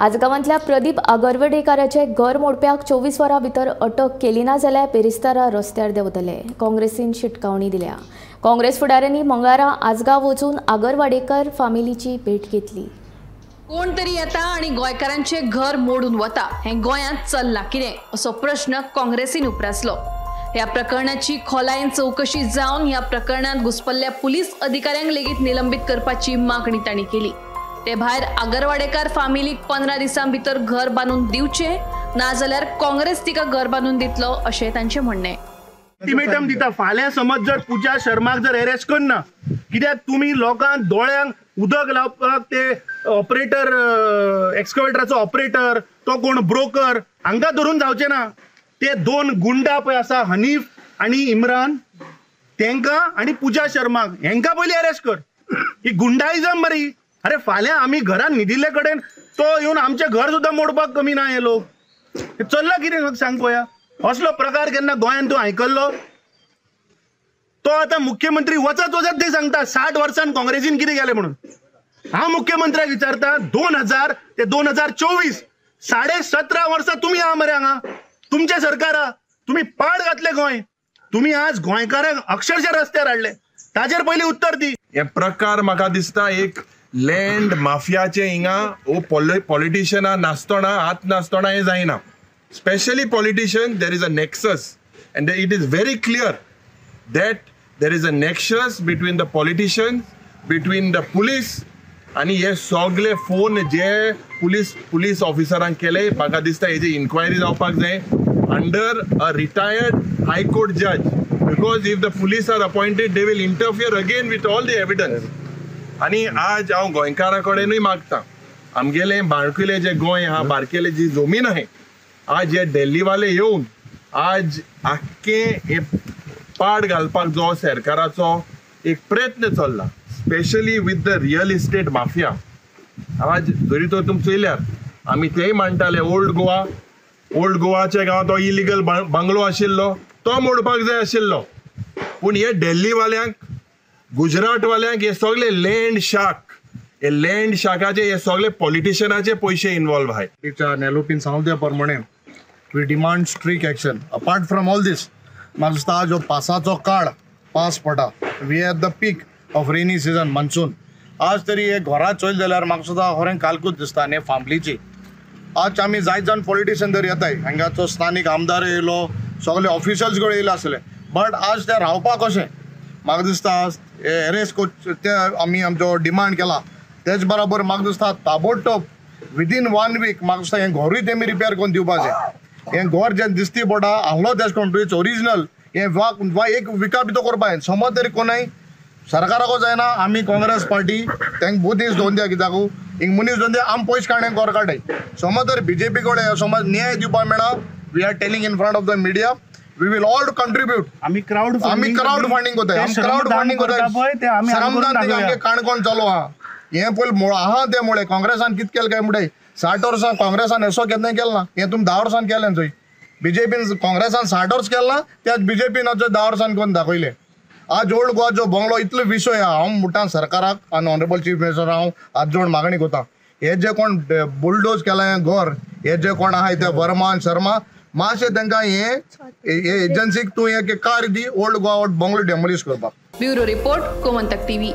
आजगांवांतल्या प्रदीप आगरवाडेकाराचे घर मोडप्याक 24 वरां भितर अटक केली ना जाल्यार बेरेस्तारा रस्त्यार देंवतले. काँग्रेसीन शिटकावणी दिल्या. काँग्रेस फुडाऱ्यांनी मंगळारा आजगांव वचून आगरवाडेकर फामिलीची भेट घेतली. कोण तरी येता आनी गोंयकारांचे घर मोडून वता हें गोंयांत चल्लां कितें असो प्रश्न काँग्रेसीन उप्रासलो. ह्या प्रकरणाची खोलायेन चवकशी जावन ह्या प्रकरणांत घुसपल्ल्या पुलीस अधिकाऱ्यांक लेगीत निलंबीत करपाची मागणी तांणी केली. ते भायर आगरवाडेकार फामिलीक 15 दिसां भितर घर बांदून दिवचें नाजाल्यार काँग्रेस तिका घर बांदून दितलो अशें तांचें म्हणणें. अल्टिमेटम दिता फाल्यां समज जर पूजा शर्माक जर अरेस्ट करना कित्याक तुमी लोकांक दोळ्यांक उदक लावपाक ते ऑपरेटर एक्सकवेटराचो ऑपरेटर तो कोण ब्रोकर हांकां धरून जावचे ना. ते दोन गुंडा पळय आसा हनीफ आनी इम्रान तेंकां आनी पूजा शर्माक हेंकां पयलीं अरेस्ट कर. ही गुंडाइजम मरी. अरे फाल्यां आमी घरान न्हिदिल्ले कडेन तो येवन आमचें घर सुद्दां मोडपाक कमी ना हे लोक. चल्ला कितें सांग पळोवया. असलो प्रकार केन्ना गोंयांत तूं आयकल्लो? तो आतां मुख्यमंत्री वचत वचत ते सांगता 60 वर्सां काँग्रेसीन कितें केलें म्हणून. हांव मुख्यमंत्र्याक विचारता 2000 ते 2024 17.5 वर्सां तुमी आहा मरे हांगा तुमचें सरकार आहा, तुमी पाड घातले गोंय, तुमी आज गोंयकारांक अक्षरशः रस्त्यार हाडले. ताजेर पयलीं उत्तर दी. हे प्रकार म्हाका दिसता एक लँड माफियाचे हिंगा ओ पॉलिटिशियना नासतना हात नासतना हें जायना. Specially politician there is a nexus and it is very clear that there is a nexus between the politicians, between the police आनी हे सगळे फोन जे पुलीस ऑफिसरांक केले म्हाका दिसता हेजी इन्क्वायरी जावपाक जाय under a retired high court जज because if the police are appointed they will interfere again with all the evidence. आनी आज हांव गोंयकारां कडेनूय मागता आमगेले बारकेले जे गोंय आहा बारकेले जी जमीन आहा आज हे दिल्लीवाले येवन आज आख्खे हे पाड घालपाक जो सरकाराचो एक प्रयत्न चल्ला specially with the real estate mafia. आज जरी तर तुमी चोयल्यार आमी तेय म्हणटाले ओल्ड गोवा, ओल्ड गोवाच्या गांवांत तो इलिगल बंगलो आशिल्लो तो मोडपाक जाय आशिल्लो. पूण हे दिल्लीवाल्यांक गुजरातवाल्यांक हे सगळे लँड शार्क हे लँड शार्काचे हे सगळे पॉलिटिशियनाचे पयशे इन्वॉल्व आहाय. नेलोपीन सांगले प्रमाणे we demand strict action. Apart from all this म्हाका दिसता जो पासाचो काळ पास पडटा we are the peak of rainy season monsoon. आज तरी हे घरां चोयलें जाल्यार म्हाका सुद्दां खरें कालकूच दिसता आनी फामिलीची. आज आमी जायत जाण पॉलिटिशियन तरी येताय हांगाचो स्थानीक आमदार येयलो सगळे ऑफिशल्स कडेन येयले आसले बट आज ते रावपाक कशें म्हाका दिसता एरेस्ट ते आमी आमचो डिमांड केला. तेच बरोबर म्हाका दिसता ताबडतोब विदीन 1 वीक म्हाका दिसता हें घरूय तेमी रिपेर करून दिवपाचें. हें घर जें दिसती पडटा आहलो तेश कोण it's original हें वा एक विका भितर करपा समज तरी कोणय सरकाराको जायना. आमी काँग्रेस पार्टी तांकां बुदीस दवरून दिया कित्याक हिंग मनीस दवरून दिया आमी पयशे काडून घर काडाय. समज तर बीजेपी कडेन समज न्याय दिवपाक मेळना we are telling in front of the media we will all contribute. आमी क्रावड फंडींग करताय आमी क्रावड फंडींग करताय श्रमदान आमगे काणकोण चालू आहा. हें पयलीं आहा तें मुळे काँग्रेसान कितें केलें काय म्हणटाय 60 वर्सां काँग्रेसान असो केन्ना केलें ना हें तुमी 10 वर्सान केलें चोय. बीजेपीन काँग्रेसान 60 वर्स केलें ना त्याच बीजेपीन 10 वर्सान करून दाखयलें. आज ओल्ड गोवा जो बंगलो इतलो विशय आहा हांव म्हणटा सरकाराक आनी ऑनरेबल चीफ मिनिस्टर हांव हात जोड मागणी करता हे जे कोण बुलडोज केलां हें घर हे जे कोण आहाय ते वर्मा शर्मा मातशें तांकां हे एजन्सीक तूं एक car the old Goa bungalow demolish करपाक. Bureau report, Gomantak TV.